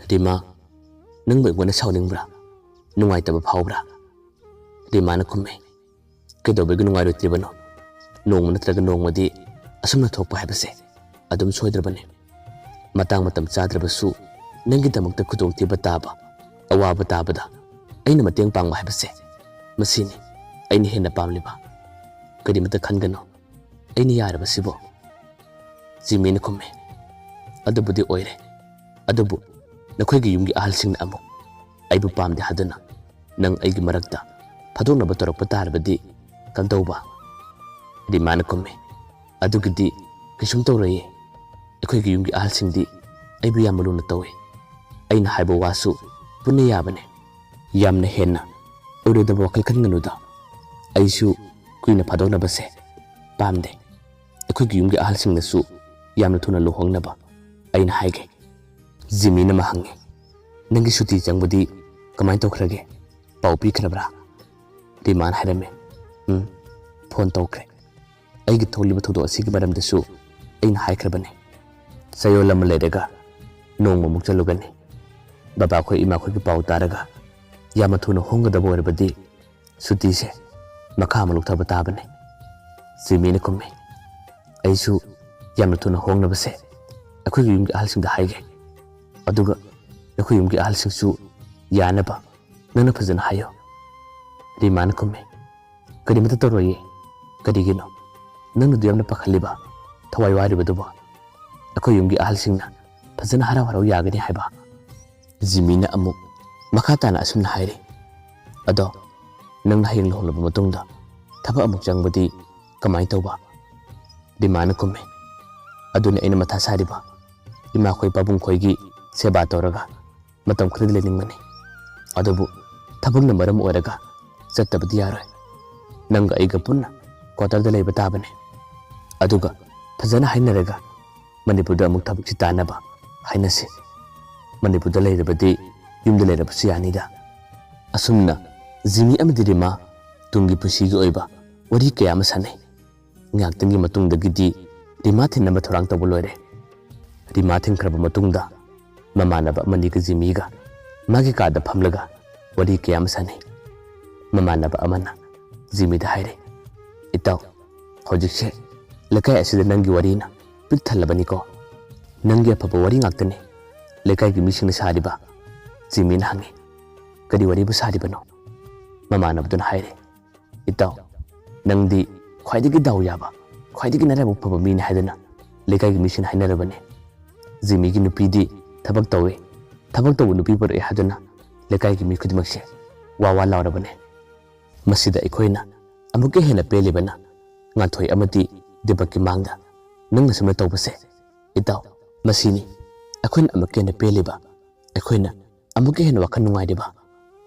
"ꯔꯤꯃꯥ, ꯅꯪꯕꯨ ꯑꯩꯉꯣꯟꯗ ꯁꯥꯎꯅꯤꯡꯕ꯭ꯔꯥ? ꯅꯨꯡꯉꯥꯏꯇꯕ ꯐꯥꯎꯕ꯭ꯔꯥ?" ꯔꯤꯃꯥꯅ ꯈꯨꯝꯃꯤ, "ꯀꯩꯗꯧꯕꯒꯤ ꯅꯨꯡꯉꯥꯏꯔꯣꯏꯗ꯭ꯔꯤꯕꯅꯣ? ꯅꯣꯡꯃ ꯅꯠꯇ꯭ꯔꯒ ꯅꯣꯡꯃꯗꯤ ꯑꯁꯨꯝꯅ ꯊꯣꯛꯄ ꯍꯥꯏꯕꯁꯦ ꯑꯗꯨꯝ ꯁꯣꯏꯗ꯭ꯔꯕꯅꯤ꯫ ꯃꯇꯥꯡ ꯃꯇꯝ ꯆꯥꯗ꯭ꯔꯕꯁꯨ ꯅꯪꯒꯤꯗꯃꯛꯇ ꯈꯨꯗꯣꯡꯊꯤꯕ ꯇꯥꯕ, ꯑꯋꯥꯕ ꯇꯥꯕꯗ ꯑꯩꯅ ꯃꯇꯦꯡ ꯄꯥꯡꯕ ꯍꯥꯏꯕꯁꯦ, ꯃꯁꯤꯅꯤ ꯑꯩꯅ ꯍꯦꯟꯅ ꯄꯥꯝꯂꯤꯕ꯫ ꯀꯔꯤꯃꯠꯇ ꯈꯟꯒꯅꯨ, ꯑꯩꯅ ꯌꯥꯔꯕꯁꯤꯕꯨ꯫" ꯖꯤꯃꯤꯅ ꯈꯨꯝꯃꯤ, "ꯑꯗꯨꯕꯨꯗꯤ ꯑꯣꯏꯔꯦ, ꯑꯗꯨꯕꯨ ꯅꯈꯣꯏꯒꯤ ꯌꯨꯝꯒꯤ ꯑꯍꯜꯁꯤꯡꯅ ꯑꯃꯨꯛ ꯑꯩꯕꯨ ꯄꯥꯝꯗꯦ ꯍꯥꯏꯗꯨꯅ ꯅꯪ ꯑꯩꯒꯤ ꯃꯔꯛꯇ ꯐꯥꯗꯣꯛꯅꯕ ꯇꯧꯔꯛꯄ ꯇꯥꯔꯕꯗꯤ ꯀꯝꯗꯧꯕ?" ꯔꯤꯃꯥꯅ ꯈꯨꯝꯃꯤ, "ꯑꯗꯨꯒꯤꯗꯤ ꯀꯩꯁꯨꯝ ꯇꯧꯔꯣꯏꯌꯦ꯫ ꯑꯩꯈꯣꯏꯒꯤ ꯌꯨꯝꯒꯤ ꯑꯍꯜꯁꯤꯡꯗꯤ ꯑꯩꯕꯨ ꯌꯥꯝꯅ ꯂꯨꯅ ꯇꯧꯏ꯫ ꯑꯩꯅ ꯍꯥꯏꯕ ꯋꯥꯁꯨ ꯄꯨꯟꯅ ꯌꯥꯕꯅꯦ꯫ ꯌꯥꯝꯅ ꯍꯦꯟꯅ ꯑꯣꯏꯔꯣꯏꯗꯕ ꯋꯥꯈꯜ ꯈꯟꯒꯅꯨꯗ꯫ ꯑꯩꯁꯨ ꯀꯨꯏꯅ ꯐꯥꯗꯣꯛꯅꯕꯁꯦ ꯄꯥꯝꯗꯦ꯫ ꯑꯩꯈꯣꯏꯒꯤ ꯌꯨꯝꯒꯤ ꯑꯍꯜꯁꯤꯡꯅꯁꯨ ꯌꯥꯝꯅ ꯊꯨꯅ ꯂꯨꯍꯣꯡꯅꯕ ꯑꯩꯅ ꯍꯥꯏꯒꯦ꯫ ꯖꯤꯃꯤꯅ ꯑꯃ ꯍꯪꯉꯦ, "ꯅꯪꯒꯤ ꯁꯨꯇꯤ ꯆꯪꯕꯗꯤ ꯀꯃꯥꯏꯅ ꯇꯧꯈ꯭ꯔꯒꯦ? ꯄꯥꯎ ꯄꯤꯈ꯭ꯔꯕ꯭ꯔꯥ?" ꯔꯤꯃꯥꯅ ꯍꯥꯏꯔꯝꯃꯦ, "ꯎꯝ, ꯐꯣꯟ ꯇꯧꯈ꯭ꯔꯦ꯫ ꯑꯩꯒꯤ ꯊꯣꯛꯂꯤꯕ ꯊꯧꯗꯣꯛ ꯑꯁꯤꯒꯤ ꯃꯔꯝꯗꯁꯨ ꯑꯩꯅ ꯍꯥꯏꯈ꯭ꯔꯕꯅꯤ꯫ ꯆꯌꯣꯜ ꯑꯃ ꯂꯩꯔꯒ ꯅꯣꯡꯃꯃꯨꯛ ꯆꯠꯂꯨꯒꯅꯤ꯫ ꯕꯕꯥꯈꯣꯏ ꯏꯃꯥꯈꯣꯏꯒꯤ ꯄꯥꯎ ꯇꯥꯔꯒ ꯌꯥꯝꯅ ꯊꯨꯅ ꯍꯣꯡꯒꯗꯕ ꯑꯣꯏꯔꯕꯗꯤ ꯁꯨꯇꯤꯁꯦ ꯃꯈꯥ ꯑꯃ ꯂꯧꯊꯕ ꯇꯥꯕꯅꯤ꯫" ꯖꯤꯃꯤꯅ ꯈꯨꯝꯃꯤ, "ꯑꯩꯁꯨ ꯌꯥꯝꯅ ꯊꯨꯅ ꯍꯣꯡꯅꯕꯁꯦ ꯑꯩꯈꯣꯏꯒꯤ ꯌꯨꯝꯒꯤ ꯑꯍꯜꯁꯤꯡꯗ ꯍꯥꯏꯒꯦ꯫ ꯑꯗꯨꯒ ꯅꯈꯣꯏ ꯌꯨꯝꯒꯤ ꯑꯍꯜꯁꯤꯡꯁꯨ ꯌꯥꯅꯕ ꯅꯪꯅ ꯐꯖꯅ ꯍꯥꯏꯌꯣ꯫" ꯔꯤꯃꯥꯅ ꯈꯨꯝꯃꯤ, "ꯀꯔꯤꯃꯠꯇ ꯇꯧꯔꯣꯏꯌꯦ꯫ ꯀꯔꯤꯒꯤꯅꯣ ꯅꯪꯅ ꯑꯗꯨ ꯌꯥꯝꯅ ꯄꯥꯈꯠꯂꯤꯕ, ꯊꯋꯥꯏ ꯋꯥꯔꯤꯕꯗꯨꯕꯣ? ꯑꯩꯈꯣꯏ ꯌꯨꯝꯒꯤ ꯑꯍꯜꯁꯤꯡꯅ ꯐꯖꯅ ꯍꯔꯥꯎ ꯍꯔꯥꯎ ꯌꯥꯒꯅꯤ ꯍꯥꯏꯕ꯫" ꯖꯤꯃꯤꯅ ꯑꯃꯨꯛ ꯃꯈꯥ ꯇꯥꯅ ꯑꯁꯨꯝꯅ ꯍꯥꯏꯔꯤ, "ꯑꯗꯣ ꯅꯪꯅ ꯍꯌꯦꯡ ꯂꯨꯍꯣꯡꯂꯕ ꯃꯇꯨꯡꯗ ꯊꯕꯛ ꯑꯃꯨꯛ ꯆꯪꯕꯗꯤ ꯀꯃꯥꯏꯅ ꯇꯧꯕ?" ꯔꯤꯃꯥꯅ ꯈꯨꯝꯃꯤ, "ꯑꯗꯨꯅ ꯑꯩꯅ ꯃꯊꯥ ꯁꯥꯔꯤꯕ꯫ ꯏꯃꯥꯈꯣꯏ ꯄꯥꯕꯨꯡꯈꯣꯏꯒꯤ ꯁꯦꯕꯥ ꯇꯧꯔꯒ ꯃꯇꯝ ꯈꯔꯗꯤ ꯂꯩꯅꯤꯡꯕꯅꯤ꯫ ꯑꯗꯨꯕꯨ ꯊꯕꯛꯅ ꯃꯔꯝ ꯑꯣꯏꯔꯒ ꯆꯠꯇꯕꯗꯤ ꯌꯥꯔꯣꯏ꯫ ꯅꯪꯒ ꯑꯩꯒ ꯄꯨꯟꯅ ꯀ꯭ꯋꯥꯇꯔꯗ ꯂꯩꯕ ꯇꯥꯕꯅꯤ꯫ ꯑꯗꯨꯒ ꯐꯖꯅ ꯍꯥꯏꯅꯔꯒ ꯃꯅꯤꯄꯨꯔꯗ ꯑꯃꯨꯛ ꯊꯕꯛꯁꯤ ꯇꯥꯟꯅꯕ ꯍꯥꯏꯅꯁꯤ꯫ ꯃꯅꯤꯄꯨꯔꯗ ꯂꯩꯔꯕꯗꯤ ꯌꯨꯝꯗ ꯂꯩꯔꯕꯁꯨ ꯌꯥꯅꯤꯗ꯫" ꯑꯁꯨꯝꯅ ꯖꯤꯃꯤ ꯑꯃꯗꯤ ꯔꯤꯃꯥ ꯇꯨꯡꯒꯤ ꯄꯨꯟꯁꯤꯒꯤ ꯑꯣꯏꯕ ꯋꯥꯔꯤ ꯀꯌꯥ ꯑꯃ ꯁꯥꯟꯅꯩ꯫ ꯉꯥꯏꯍꯥꯛꯇꯪꯒꯤ ꯃꯇꯨꯡꯗꯒꯤꯗꯤ ꯔꯤꯃꯥ ꯊꯤꯟꯅꯕ ꯊꯧꯔꯥꯡ ꯇꯧꯕ ꯂꯣꯏꯔꯦ꯫ ꯔꯤꯃꯥ ꯊꯤꯟꯈ꯭ꯔꯕ ꯃꯇꯨꯡꯗ ꯃꯃꯥꯟꯅꯕ ꯑꯃꯅꯤꯒ ꯖꯤꯃꯤꯒ ꯃꯥꯒꯤ ꯀꯥꯗ ꯐꯝꯂꯒ ꯋꯥꯔꯤ ꯀꯌꯥ ꯑꯃ ꯁꯥꯟꯅꯩ꯫ ꯃꯃꯥꯟꯅꯕ ꯑꯃꯅ ꯖꯤꯃꯤꯗ ꯍꯥꯏꯔꯦ, "ꯏꯇꯥꯎ, ꯍꯧꯖꯤꯛꯁꯦ ꯂꯩꯀꯥꯏ ꯑꯁꯤꯗ ꯅꯪꯒꯤ ꯋꯥꯔꯤꯅ ꯄꯤꯛ ꯊꯜꯂꯕꯅꯤꯀꯣ꯫ ꯅꯪꯒꯤ ꯑꯐꯕ ꯋꯥꯔꯤ ꯉꯥꯛꯇꯅꯤ ꯂꯩꯀꯥꯏꯒꯤ ꯃꯤꯁꯤꯡꯅ ꯁꯥꯔꯤꯕ?" ꯖꯤꯃꯤꯅ ꯍꯪꯉꯤ꯫ "ꯀꯔꯤ ꯋꯥꯔꯤꯕꯨ ꯁꯥꯔꯤꯕꯅꯣ?" ꯃꯃꯥꯟꯅꯕꯗꯨꯅ ꯍꯥꯏꯔꯦ, "ꯏꯇꯥꯎ, ꯅꯪꯗꯤ ꯈ꯭ꯋꯥꯏꯗꯒꯤ ꯗꯥꯎ ꯌꯥꯕ, ꯈ꯭ꯋꯥꯏꯗꯒꯤ ꯅꯔꯥꯏꯕꯛ ꯐꯕ ꯃꯤꯅꯤ ꯍꯥꯏꯗꯅ ꯂꯩꯀꯥꯏꯒꯤ ꯃꯤꯁꯤꯡꯅ ꯍꯥꯏꯅꯔꯕꯅꯤ꯫ ꯖꯤꯃꯤꯒꯤ ꯅꯨꯄꯤꯗꯤ ꯊꯕꯛ ꯇꯧꯏ, ꯊꯕꯛ ꯇꯧꯕ ꯅꯨꯄꯤ ꯄꯨꯔꯛꯑꯦ ꯍꯥꯏꯗꯨꯅ ꯂꯩꯀꯥꯏꯒꯤ ꯃꯤ ꯈꯨꯗꯤꯡꯃꯛꯁꯦ ꯋꯥ ꯋꯥ ꯂꯥꯎꯔꯕꯅꯤ꯫ ꯃꯁꯤꯗ ꯑꯩꯈꯣꯏꯅ ꯑꯃꯨꯛꯀ ꯍꯦꯟꯅ ꯄꯦꯜꯂꯤꯕꯅ ꯉꯥꯟꯊꯣꯏ ꯑꯃꯗꯤ ꯗꯤꯄꯛꯀꯤ ꯃꯥꯡꯗ ꯅꯪꯅ ꯁꯨꯝꯅ ꯇꯧꯕꯁꯦ꯫ ꯏꯇꯥꯎ, ꯃꯁꯤꯅꯤ ꯑꯩꯈꯣꯏꯅ ꯑꯃꯨꯛꯀ ꯍꯦꯟꯅ ꯄꯦꯜꯂꯤꯕ꯫ ꯑꯩꯈꯣꯏꯅ ꯑꯃꯨꯛꯀ ꯍꯦꯟꯅ ꯋꯥꯈꯜ ꯅꯨꯡꯉꯥꯏꯔꯤꯕ꯫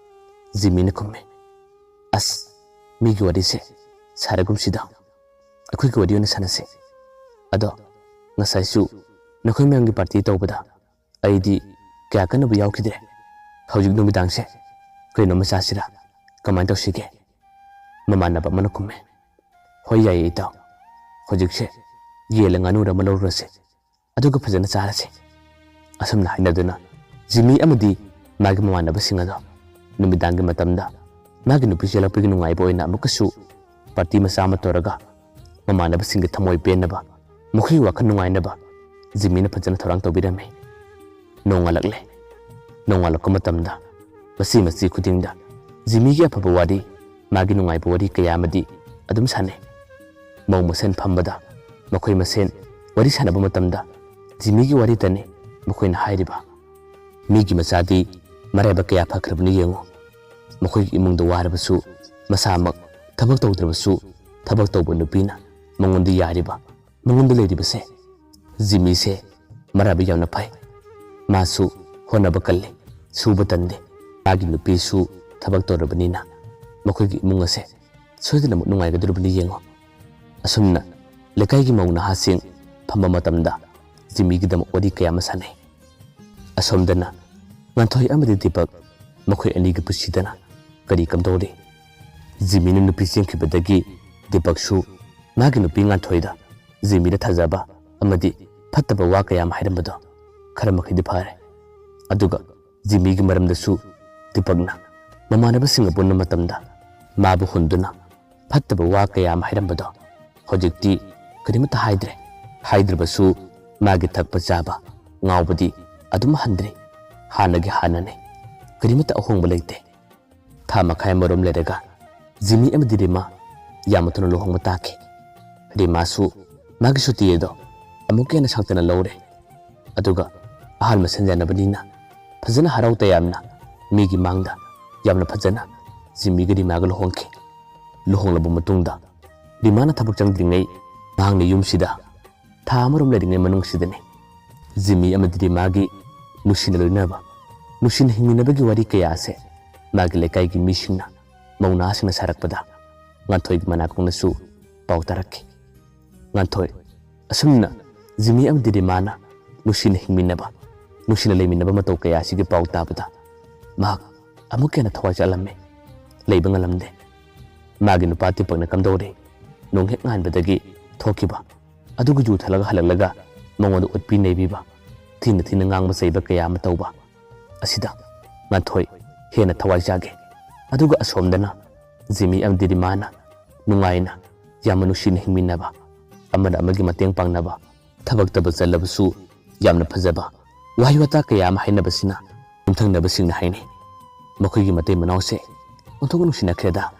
ꯖꯤꯃꯤꯅ ꯈꯨꯝꯃꯦ, "ꯑꯁ, ꯃꯤꯒꯤ ꯋꯥꯔꯤꯁꯦ ꯁꯥꯔꯒꯨꯝꯁꯤꯗ, ꯑꯩꯈꯣꯏꯒꯤ ꯋꯥꯔꯤ ꯑꯣꯏꯅ ꯁꯥꯟꯅꯁꯦ꯫ ꯑꯗꯣ ꯉꯁꯥꯏꯁꯨ ꯅꯈꯣꯏ ꯃꯌꯥꯝꯒꯤ ꯄꯥꯔꯇꯤ ꯇꯧꯕꯗ ꯑꯩꯗꯤ ꯀꯌꯥ ꯀꯟꯅꯕꯨ ꯌꯥꯎꯈꯤꯗ꯭ꯔꯦ꯫ ꯍꯧꯖꯤꯛ ꯅꯨꯃꯤꯗꯥꯡꯁꯦ ꯀꯩꯅꯣꯝꯃ ꯆꯥꯁꯤꯔꯥ? ꯀꯃꯥꯏꯅ ꯇꯧꯁꯤꯒꯦ?" ꯃꯃꯥꯟꯅꯕ ꯑꯃꯅ ꯈꯨꯝꯃꯦ, "ꯍꯣꯏ, ꯌꯥꯏꯌꯦ ꯏꯇꯥꯎ, ꯍꯧꯖꯤꯛꯁꯦ ꯌꯦꯜꯂ ꯉꯥꯅꯨꯔ ꯑꯃ ꯂꯧꯔꯨꯔꯁꯦ, ꯑꯗꯨꯒ ꯐꯖꯅ ꯆꯥꯔꯁꯦ"꯫ ꯑꯁꯨꯝꯅ ꯍꯥꯏꯅꯗꯨꯅ ꯖꯤꯃꯤ ꯑꯃꯗꯤ ꯃꯥꯒꯤ ꯃꯃꯥꯟꯅꯕꯁꯤꯡ ꯑꯗꯣ ꯅꯨꯃꯤꯗꯥꯡꯒꯤ ꯃꯇꯝꯗ ꯃꯥꯒꯤ ꯅꯨꯄꯤ ꯆꯦꯜꯂꯛꯄꯒꯤ ꯅꯨꯡꯉꯥꯏꯕ ꯑꯣꯏꯅ ꯑꯃꯨꯛꯀꯁꯨ ꯄꯥꯔꯇꯤ ꯃꯆꯥ ꯑꯃ ꯇꯧꯔꯒ ꯃꯃꯥꯟꯅꯕꯁꯤꯡꯒꯤ ꯊꯃꯣꯏ ꯄꯦꯟꯅꯕ, ꯃꯈꯣꯏꯒꯤ ꯋꯥꯈꯜ ꯅꯨꯡꯉꯥꯏꯅꯕ ꯖꯤꯃꯤꯅ ꯐꯖꯅ ꯊꯧꯔꯥꯡ ꯇꯧꯕꯤꯔꯝꯃꯤ꯫ ꯅꯣꯡꯉꯥꯜꯂꯛꯂꯦ꯫ ꯅꯣꯡꯉꯥꯜꯂꯛꯄ ꯃꯇꯝꯗ ꯃꯆꯤ ꯃꯆꯤ ꯈꯨꯗꯤꯡꯗ ꯖꯤꯃꯤꯒꯤ ꯑꯐꯕ ꯋꯥꯔꯤ, ꯃꯥꯒꯤ ꯅꯨꯡꯉꯥꯏꯕ ꯋꯥꯔꯤ ꯀꯌꯥ ꯑꯃꯗꯤ ꯑꯗꯨꯝ ꯁꯥꯟꯅꯩ꯫ ꯃꯧ ꯃꯁꯦꯟ ꯐꯝꯕꯗ ꯃꯈꯣꯏ ꯃꯁꯦꯟ ꯋꯥꯔꯤ ꯁꯥꯟꯅꯕ ꯃꯇꯝꯗ ꯖꯤꯃꯤꯒꯤ ꯋꯥꯔꯤꯇꯅꯤ ꯃꯈꯣꯏꯅ ꯍꯥꯏꯔꯤꯕ꯫ ꯃꯤꯒꯤ ꯃꯆꯥꯗꯤ ꯃꯔꯥꯏꯕꯛ ꯀꯌꯥ ꯐꯈ꯭ꯔꯕꯅꯤ ꯌꯦꯡꯉꯨ꯫ ꯃꯈꯣꯏꯒꯤ ꯏꯃꯨꯡꯗ ꯋꯥꯔꯕꯁꯨ, ꯃꯁꯥꯃꯛ ꯊꯕꯛ ꯇꯧꯗ꯭ꯔꯕꯁꯨ, ꯊꯕꯛ ꯇꯧꯕ ꯅꯨꯄꯤꯅ ꯃꯉꯣꯟꯗ ꯌꯥꯔꯤꯕ, ꯃꯉꯣꯟꯗ ꯂꯩꯔꯤꯕꯁꯦ꯫ ꯖꯤꯃꯤꯁꯦ ꯃꯔꯥꯏꯕꯛ ꯌꯥꯝꯅ ꯐꯩ꯫ ꯃꯥꯁꯨ ꯍꯣꯠꯅꯕ ꯀꯜꯂꯤ, ꯁꯨꯕ ꯇꯟꯗꯦ꯫ ꯃꯥꯒꯤ ꯅꯨꯄꯤꯁꯨ ꯊꯕꯛ ꯇꯧꯔꯕꯅꯤꯅ ꯃꯈꯣꯏꯒꯤ ꯏꯃꯨꯡ ꯑꯁꯦ ꯁꯣꯏꯗꯅꯃꯛ ꯅꯨꯡꯉꯥꯏꯒꯗꯧꯔꯤꯕꯅꯤ ꯌꯦꯡꯉꯣ꯫ ꯑꯁꯨꯝꯅ ꯂꯩꯀꯥꯏꯒꯤ ꯃꯧ ꯅꯍꯥꯁꯤꯡ ꯐꯝꯕ ꯃꯇꯝꯗ ꯖꯤꯃꯤꯒꯤꯗꯃꯛ ꯋꯥꯔꯤ ꯀꯌꯥ ꯑꯃ ꯁꯥꯟꯅꯩ꯫ ꯑꯁꯣꯝꯗꯅ ꯉꯥꯟꯊꯣꯏ ꯑꯃꯗꯤ ꯗꯤꯄꯛ, ꯃꯈꯣꯏ ꯑꯅꯤꯒꯤ ꯄꯨꯟꯁꯤꯗꯅ ꯀꯔꯤ ꯀꯝꯗꯧꯔꯤ? ꯖꯤꯃꯤꯅ ꯅꯨꯄꯤ ꯆꯦꯟꯈꯤꯕꯗꯒꯤ ꯗꯤꯄꯛꯁꯨ ꯃꯥꯒꯤ ꯅꯨꯄꯤ ꯉꯥꯟꯊꯣꯏꯗ ꯖꯤꯃꯤꯗ ꯊꯥꯖꯕ ꯑꯃꯗꯤ ꯐꯠꯇꯕ ꯋꯥ ꯀꯌꯥ ꯑꯃ ꯍꯥꯏꯔꯝꯕꯗꯣ ꯈꯔ ꯃꯈꯩꯗꯤ ꯐꯔꯦ꯫ ꯑꯗꯨꯒ ꯖꯤꯃꯤꯒꯤ ꯃꯔꯝꯗꯁꯨ ꯗꯤꯄꯛꯅ ꯃꯃꯥꯟꯅꯕꯁꯤꯡꯒ ꯄꯨꯟꯕ ꯃꯇꯝꯗ ꯃꯥꯕꯨ ꯍꯨꯟꯗꯨꯅ ꯐꯠꯇꯕ ꯋꯥ ꯀꯌꯥ ꯑꯃ ꯍꯥꯏꯔꯝꯕꯗꯣ ꯍꯧꯖꯤꯛꯇꯤ ꯀꯔꯤꯃꯠꯇ ꯍꯥꯏꯗ꯭ꯔꯦ꯫ ꯍꯥꯏꯗ꯭ꯔꯕꯁꯨ ꯃꯥꯒꯤ ꯊꯛꯄ ꯆꯥꯕ, ꯉꯥꯎꯕꯗꯤ ꯑꯗꯨꯝ ꯍꯟꯗ꯭ꯔꯤ꯫ ꯍꯥꯟꯅꯒꯤ ꯍꯥꯟꯅꯅꯤ꯫ ꯀꯔꯤꯃꯠꯇ ꯑꯍꯣꯡꯕ ꯂꯩꯇꯦ꯫ ꯊꯥ ꯃꯈꯥꯏ ꯑꯃꯔꯣꯝ ꯂꯩꯔꯒ ꯖꯤꯃꯤ ꯑꯃꯗꯤ ꯔꯤꯃꯥ ꯌꯥꯝꯅ ꯊꯨꯅ ꯂꯨꯍꯣꯡꯕ ꯇꯥꯈꯤ꯫ ꯔꯤꯃꯥꯁꯨ ꯃꯥꯒꯤ ꯁꯨꯇꯤ ꯑꯗꯣ ꯑꯃꯨꯛꯀ ꯍꯦꯟꯅ ꯁꯥꯡꯇꯅ ꯂꯧꯔꯦ꯫ ꯑꯗꯨꯒ ꯑꯍꯥꯟꯕ ꯁꯟꯖꯥꯟꯅꯕꯅꯤꯅ ꯐꯖꯅ ꯍꯔꯥꯎ ꯇꯌꯥꯝꯅ ꯃꯤꯒꯤ ꯃꯥꯡꯗ ꯌꯥꯝꯅ ꯐꯖꯅ ꯖꯤꯃꯤꯒ ꯔꯤꯃꯥꯒ ꯂꯨꯍꯣꯡꯈꯤ꯫ ꯂꯨꯍꯣꯡꯂꯕ ꯃꯇꯨꯡꯗ ꯔꯤꯃꯥꯅ ꯊꯕꯛ ꯆꯪꯗ꯭ꯔꯤꯉꯩ ꯃꯍꯥꯛꯅ ꯌꯨꯝꯁꯤꯗ ꯊꯥ ꯑꯃꯔꯣꯝ ꯂꯩꯔꯤꯉꯩ ꯃꯅꯨꯡꯁꯤꯗꯅꯤ ꯖꯤꯃꯤ ꯑꯃꯗꯤ ꯔꯤꯃꯥꯒꯤ ꯅꯨꯡꯁꯤꯅ ꯂꯣꯏꯅꯕ ꯅꯨꯡꯁꯤꯅ ꯍꯤꯡꯃꯤꯟꯅꯕꯒꯤ ꯋꯥꯔꯤ ꯀꯌꯥ ꯑꯁꯦ ꯃꯥꯒꯤ ꯂꯩꯀꯥꯏꯒꯤ ꯃꯤꯁꯤꯡꯅ, ꯃꯧ ꯅꯍꯥꯁꯤꯡꯅ ꯁꯥꯔꯛꯄꯗ ꯉꯥꯟꯊꯣꯏꯒꯤ ꯃꯅꯥꯀꯣꯡꯅꯁꯨ ꯄꯥꯎ ꯇꯥꯔꯛꯈꯤ꯫ ꯉꯥꯟꯊꯣꯏ, ꯑꯁꯨꯝꯅ ꯖꯤꯃꯤ ꯑꯃꯗꯤ ꯔꯤꯃꯥꯅ ꯅꯨꯡꯁꯤꯅ ꯍꯤꯡꯃꯤꯟꯅꯕ, ꯅꯨꯡꯁꯤꯅ ꯂꯩꯃꯤꯟꯅꯕ ꯃꯇꯧ ꯀꯌꯥ ꯑꯁꯤꯒꯤ ꯄꯥꯎ ꯇꯥꯕꯗ ꯃꯍꯥꯛ ꯑꯃꯨꯛꯀ ꯍꯦꯟꯅ ꯊꯋꯥꯏ ꯆꯥꯛꯂꯝꯃꯤ꯫ ꯂꯩꯕ ꯉꯝꯂꯝꯗꯦ꯫ ꯃꯥꯒꯤ ꯅꯨꯄꯥ ꯗꯤꯄꯛꯅ ꯀꯝꯗꯧꯔꯦ? ꯅꯣꯡ ꯍꯦꯛ ꯉꯥꯟꯕꯗꯒꯤ ꯊꯣꯛꯈꯤꯕ, ꯑꯗꯨꯒ ꯌꯨ ꯊꯛꯂꯒ ꯍꯜꯂꯛꯂꯒ ꯃꯉꯣꯟꯗ ꯎꯠꯄꯤ ꯅꯩꯕꯤꯕ, ꯊꯤꯅ ꯊꯤꯅ ꯉꯥꯡꯕ ꯆꯩꯕ ꯀꯌꯥ ꯑꯃ ꯇꯧꯕ ꯑꯁꯤꯗ ꯉꯥꯟꯊꯣꯏ ꯍꯦꯟꯅ ꯊꯋꯥꯏ ꯆꯥꯈꯤ꯫ ꯑꯗꯨꯒ ꯑꯁꯣꯝꯗꯅ ꯖꯤꯃꯤ ꯑꯃꯗꯤ ꯔꯤꯃꯥꯅ ꯅꯨꯡꯉꯥꯏꯅ, ꯌꯥꯝꯅ ꯅꯨꯡꯁꯤꯅ ꯍꯤꯡꯃꯤꯟꯅꯕ, ꯑꯃꯅ ꯑꯃꯒꯤ ꯃꯇꯦꯡ ꯄꯥꯡꯅꯕ, ꯊꯕꯛꯇꯕꯨ ꯆꯠꯂꯕꯁꯨ ꯌꯥꯝꯅ ꯐꯖꯕ ꯋꯥꯍꯩ ꯋꯥꯇꯥ ꯀꯌꯥ ꯑꯃ ꯍꯥꯏꯅꯕꯁꯤꯅ ꯌꯨꯝꯊꯪꯅꯕꯁꯤꯡꯅ ꯍꯥꯏꯅꯩ, "ꯃꯈꯣꯏꯒꯤ ꯃꯇꯩ ꯃꯅꯥꯎꯁꯦ ꯑꯣꯟꯊꯣꯛꯅ ꯅꯨꯡꯁꯤꯅꯈ꯭ꯔꯦꯗ꯫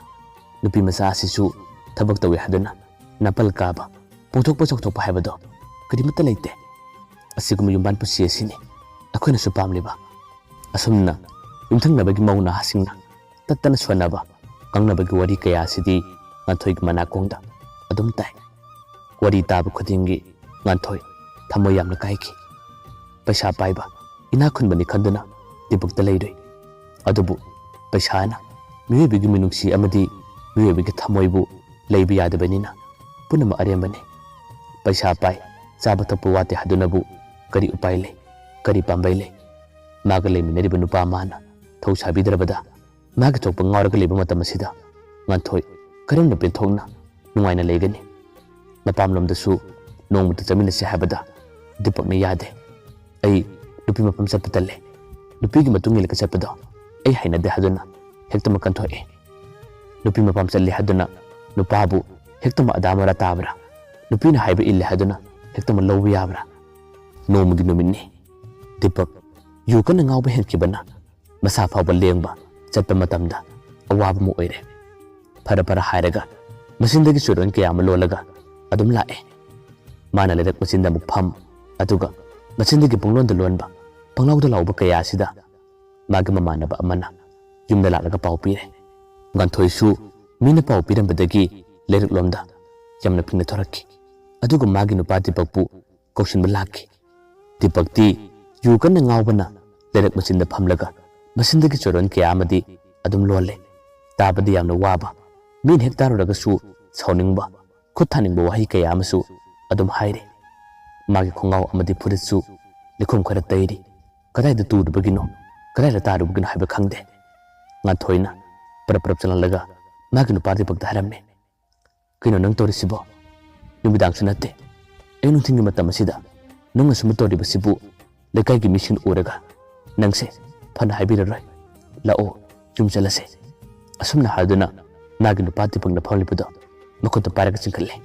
ꯅꯨꯄꯤ ꯃꯆꯥ ꯑꯁꯤꯁꯨ ꯊꯕꯛ ꯇꯧꯏ ꯍꯥꯏꯗꯨꯅ ꯅꯥꯄꯜ ꯀꯥꯕ, ꯄꯣꯡꯊꯣꯛꯄ ꯆꯥꯎꯊꯣꯛꯄ ꯍꯥꯏꯕꯗꯣ ꯀꯔꯤꯃꯠꯇ ꯂꯩꯇꯦ꯫ ꯑꯁꯤꯒꯨꯝꯕ ꯌꯨꯝꯕꯥꯟ ꯄꯨꯟꯁꯤ ꯑꯁꯤꯅꯤ ꯑꯩꯈꯣꯏꯅꯁꯨ ꯄꯥꯝꯂꯤꯕ"꯫ ꯑꯁꯨꯝꯅ ꯌꯨꯝꯊꯪꯅꯕꯒꯤ ꯃꯧ ꯅꯍꯥꯁꯤꯡꯅ ꯇꯠꯇꯅ ꯁꯣꯟꯅꯕ, ꯉꯥꯡꯅꯕꯒꯤ ꯋꯥꯔꯤ ꯀꯌꯥ ꯑꯁꯤꯗꯤ ꯉꯥꯟꯊꯣꯏꯒꯤ ꯃꯅꯥꯀꯣꯡꯗ ꯑꯗꯨꯝ ꯇꯥꯏ꯫ ꯋꯥꯔꯤ ꯇꯥꯕ ꯈꯨꯗꯤꯡꯒꯤ ꯉꯥꯟꯊꯣꯏ ꯊꯃꯣꯏ ꯌꯥꯝꯅ ꯀꯥꯏꯈꯤ꯫ ꯄꯩꯁꯥ ꯄꯥꯏꯕ, ꯏꯅꯥꯛ ꯈꯨꯟꯕꯅꯤ ꯈꯟꯗꯨꯅ ꯗꯤꯄꯛꯇ ꯂꯩꯔꯨꯏ꯫ ꯑꯗꯨꯕꯨ ꯄꯩꯁꯥꯅ ꯃꯤꯑꯣꯏꯕꯒꯤ ꯃꯤꯅꯨꯡꯁꯤ ꯑꯃꯗꯤ ꯃꯤꯑꯣꯏꯕꯒꯤ ꯊꯃꯣꯏꯕꯨ ꯂꯩꯕ ꯌꯥꯗꯕꯅꯤꯅ ꯄꯨꯝꯅꯃꯛ ꯑꯔꯦꯝꯕꯅꯤ꯫ ꯄꯩꯁꯥ ꯄꯥꯏ, ꯆꯥꯕ ꯊꯛꯄ ꯋꯥꯠꯇꯦ ꯍꯥꯏꯗꯨꯅꯕꯨ ꯀꯔꯤ ꯎꯄꯥꯏ ꯂꯩ? ꯀꯔꯤ ꯄꯥꯝꯕꯩ ꯂꯩ? ꯃꯥꯒ ꯂꯩꯃꯤꯟꯅꯔꯤꯕ ꯅꯨꯄꯥ ꯑꯃꯅ ꯊꯧ ꯁꯥꯕꯤꯗ꯭ꯔꯕꯗ ꯃꯥꯒꯤ ꯊꯣꯛꯄ ꯉꯥꯎꯔꯒ ꯂꯩꯕ ꯃꯇꯝ ꯑꯁꯤꯗ ꯉꯥꯟꯊꯣꯏ ꯀꯔꯝꯅ ꯄꯦꯟꯊꯣꯛꯅ ꯅꯨꯡꯉꯥꯏꯅ ꯂꯩꯒꯅꯤ? ꯃꯄꯥꯝꯂꯣꯝꯗꯁꯨ ꯅꯣꯡꯃꯇ ꯆꯠꯃꯤꯟꯅꯁꯤ ꯍꯥꯏꯕꯗ ꯗꯤꯄꯛꯅ ꯌꯥꯗꯦ꯫ "ꯑꯩ ꯅꯨꯄꯤ ꯃꯐꯝ ꯆꯠꯄ ꯇꯜꯂꯦ꯫ ꯅꯨꯄꯤꯒꯤ ꯃꯇꯨꯡ ꯏꯜꯂꯒ ꯆꯠꯄꯗꯣ ꯑꯩ ꯍꯩꯅꯗꯦ" ꯍꯥꯏꯗꯨꯅ ꯍꯦꯛꯇꯃꯛ ꯀꯟꯊꯣꯛꯑꯦ꯫ "ꯅꯨꯄꯤ ꯃꯄꯥꯝ ꯆꯠꯂꯤ ꯍꯥꯏꯗꯨꯅ ꯅꯨꯄꯥꯕꯨ ꯍꯦꯛꯇꯃꯛ ꯑꯗꯥ ꯃꯔꯥ ꯇꯥꯕ꯭ꯔꯥ? ꯅꯨꯄꯤꯅ ꯍꯥꯏꯕ ꯏꯜꯂꯦ ꯍꯥꯏꯗꯨꯅ ꯍꯦꯛꯇꯃꯛ ꯂꯧꯕ ꯌꯥꯕ꯭ꯔꯥ?" ꯅꯣꯡꯃꯒꯤ ꯅꯨꯃꯤꯠꯅꯤ꯫ ꯗꯤꯄꯛ ꯌꯨ ꯀꯟꯅ ꯉꯥꯎꯕ ꯍꯦꯟꯈꯤꯕꯅ ꯃꯁꯥ ꯐꯥꯎꯕ ꯂꯦꯡꯕ ꯆꯠꯄ ꯃꯇꯝꯗ ꯑꯋꯥꯕ ꯑꯃ ꯑꯣꯏꯔꯦ꯫ ꯐꯔ ꯐꯔ ꯍꯥꯏꯔꯒ ꯃꯆꯤꯟꯗꯒꯤ ꯆꯨꯔꯣꯟ ꯀꯌꯥ ꯑꯃ ꯂꯣꯜꯂꯒ ꯑꯗꯨꯝ ꯂꯥꯛꯑꯦ꯫ ꯃꯥꯅ ꯂꯩꯔꯛ ꯃꯆꯤꯟꯗ ꯑꯃꯨꯛ ꯐꯝ, ꯑꯗꯨꯒ ꯃꯆꯤꯟꯗꯒꯤ ꯄꯪꯂꯣꯟꯗ ꯂꯣꯟꯕ, ꯄꯪꯂꯥꯎꯗ ꯂꯥꯎꯕ ꯀꯌꯥ ꯑꯁꯤꯗ ꯃꯥꯒꯤ ꯃꯃꯥꯟꯅꯕ ꯑꯃꯅ ꯌꯨꯝꯗ ꯂꯥꯛꯂꯒ ꯄꯥꯎ ꯄꯤꯔꯦ꯫ ꯉꯥꯟꯊꯣꯏꯁꯨ ꯃꯤꯅ ꯄꯥꯎ ꯄꯤꯔꯝꯕꯗꯒꯤ ꯂꯩꯔꯛꯂꯣꯝꯗ ꯌꯥꯝꯅ ꯐꯤꯡꯅ ꯊꯣꯔꯛꯈꯤ꯫ ꯑꯗꯨꯒ ꯃꯥꯒꯤ ꯅꯨꯄꯥ ꯗꯤꯄꯛꯄꯨ ꯀꯧꯁꯤꯟꯕ ꯂꯥꯛꯈꯤ꯫ ꯗꯤꯄꯛꯇꯤ ꯌꯨ ꯀꯟꯅ ꯉꯥꯎꯕꯅ ꯂꯩꯔꯛ ꯃꯆꯤꯟꯗ ꯐꯝꯂꯒ ꯃꯆꯤꯟꯗꯒꯤ ꯆꯣꯔꯣꯟ ꯀꯌꯥ ꯑꯃꯗꯤ ꯑꯗꯨꯝ ꯂꯣꯜꯂꯦ꯫ ꯇꯥꯕꯗ ꯌꯥꯝꯅ ꯋꯥꯕ, ꯃꯤꯅ ꯍꯦꯛ ꯇꯥꯔꯨꯔꯒꯁꯨ ꯁꯥꯎꯅꯤꯡꯕ, ꯈꯨꯠ ꯊꯥꯅꯤꯡꯕ ꯋꯥꯍꯩ ꯀꯌꯥ ꯑꯃꯁꯨ ꯑꯗꯨꯝ ꯍꯥꯏꯔꯤ꯫ ꯃꯥꯒꯤ ꯈꯣꯡꯒ꯭ꯔꯥꯎ ꯑꯃꯗꯤ ꯐꯨꯔꯤꯠꯁꯨ ꯂꯩꯈꯣꯝ ꯈꯔ ꯇꯩꯔꯤ꯫ ꯀꯗꯥꯏꯗ ꯇꯨꯔꯨꯕꯒꯤꯅꯣ, ꯀꯗꯥꯏꯗ ꯇꯥꯔꯨꯕꯒꯤꯅꯣ ꯍꯥꯏꯕ ꯈꯪꯗꯦ꯫ ꯉꯥꯟꯊꯣꯏꯅ ꯄꯔꯞ ꯄꯔꯞ ꯆꯪꯍꯜꯂꯒ ꯃꯥꯒꯤ ꯅꯨꯄꯥ ꯗꯤꯄꯛꯇ ꯍꯥꯏꯔꯝꯃꯤ, "ꯀꯩꯅꯣ ꯅꯪ ꯇꯧꯔꯤꯁꯤꯕꯣ? ꯅꯨꯃꯤꯗꯥꯡꯁꯨ ꯅꯠꯇꯦ, ꯑꯌꯨꯛ ꯅꯨꯡꯊꯤꯜꯒꯤ ꯃꯇꯝ ꯑꯁꯤꯗ ꯅꯪ ꯑꯁꯨꯝꯅ ꯇꯧꯔꯤꯕꯁꯤꯕꯨ ꯂꯩꯀꯥꯏꯒꯤ ꯃꯤꯁꯤꯡ ꯎꯔꯒ ꯅꯪꯁꯦ ꯐꯅ ꯍꯥꯏꯕꯤꯔꯔꯣꯏ꯫ ꯂꯥꯛꯑꯣ, ꯌꯨꯝ ꯆꯠꯂꯁꯦ꯫" ꯑꯁꯨꯝꯅ ꯍꯥꯏꯗꯨꯅ ꯃꯥꯒꯤ ꯅꯨꯄꯥ ꯗꯤꯄꯛꯅ ꯐꯝꯂꯤꯕꯗꯣ ꯃꯈꯨꯠꯇ ꯄꯥꯏꯔꯒ ꯆꯤꯡꯈꯠꯂꯦ꯫